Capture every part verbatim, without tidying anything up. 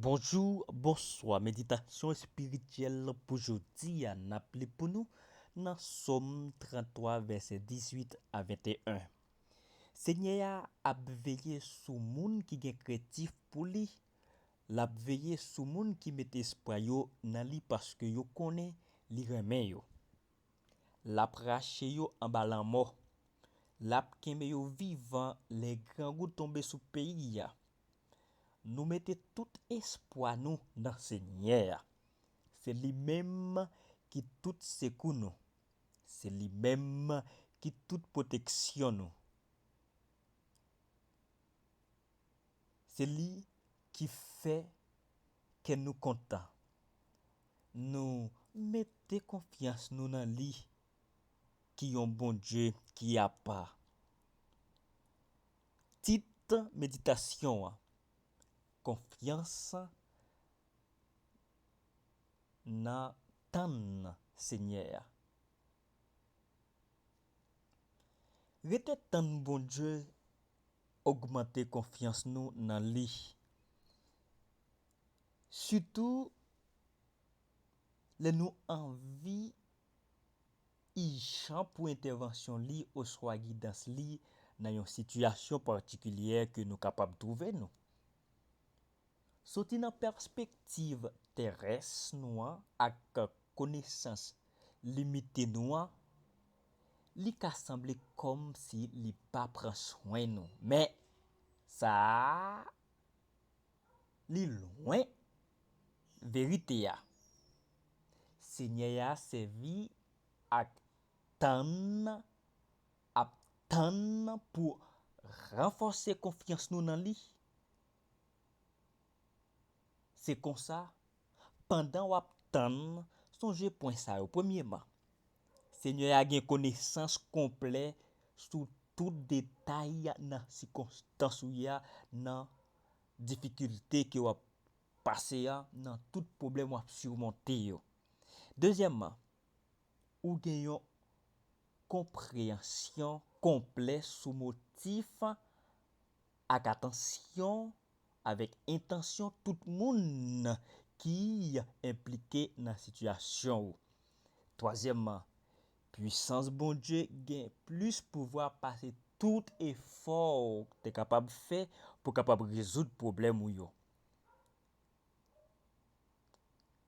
Bonjou, bonswa. Meditasyon espirityèl pou jodi a, n ap li pou nou nan Sòm trannntwa, vèsè dizuit a venteyen. Senyè a ap veye sou moun ki gen krentif pou li. L ap veye sou moun ki mete espwa yo nan li, paske yo konnen li renmen yo. L ap rache yo anba lanmò. L ap kenbe yo vivan lè grangou tonbe sou peyi a. Nou mete tout espwa nou nan Senyè a. Se li menm ki tout sekou nou. Se li menm ki tout pwoteksyon nou. Se li ki fè kè nou kontan. Nou mete konfyans nou nan li, ki yon Bondye ki apa. Tit meditasyon an, konfyans nan tann Senyè a. Rete tann Bondye ogmante konfyans nou nan li. Sitou lè nou anvi ijan pou entèvansyon li oswa gidans li nan yon sitiyasyon patikilye ke nou kapab twouve nou. Soti nan pèspektiv terès nou an ak konesans limite nou an, li ka sanble kòmsi li pa pran swen nou. Men, sa a, li lwen verite a. Senyè a sèvi ak tann, ap tann pou ranfòse konfyans nou nan li. Se konsa, pandan w ap tann, sonje pwen sa yo. Premyeman, Senyè a gen konesans konplè sou tout detay nan sikonstans ou ye a, nan difikilte ke w ap pase a, nan tout pwoblèm w ap simonte yo. Dezyèmman, ou gen yon konpreyansyon konplè sou motif ak atansyon, avèk entansyon tout moun ki enplike nan sitiyasyon ou. Twazyèmman, pwisans Bondye gen plis pouvwa pase tout efò w te kapab fè pou kapab rezoud pwoblèm ou yo.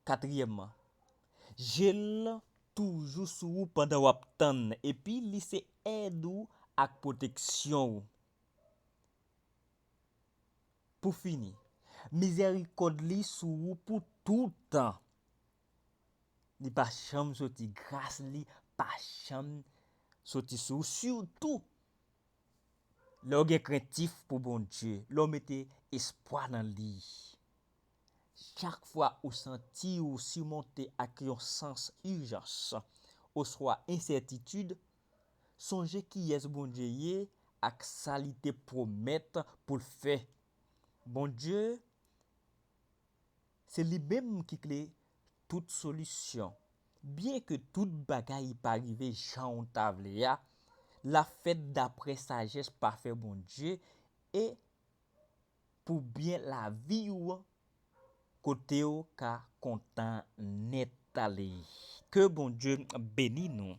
Katriyèmman, je l toujou sou ou pandan w ap tann, epi li se èd ou ak pwoteksyon ou. Pou fini, mizèrikòd li sou ou pou toutan. Li pa janm soti, gras li pa janm soti sou ou, sitou lè w gen krentif pou Bondye, lè w mete espwa nan li. Chak fwa ou santi ou simonte ak yon sans ijans oswa ensètitid, sonje kiyès Bondye ye ak sa li te pwomèt pou l fè. Bondye, se li menm ki kle tout solisyon. Byenke tout bagay pa rive jan w ta vle a, l ap fèt daprè sajès pafè Bondye e pou byen lavi w, kote w ka kontan nèt ale. Ke Bondye beni nou.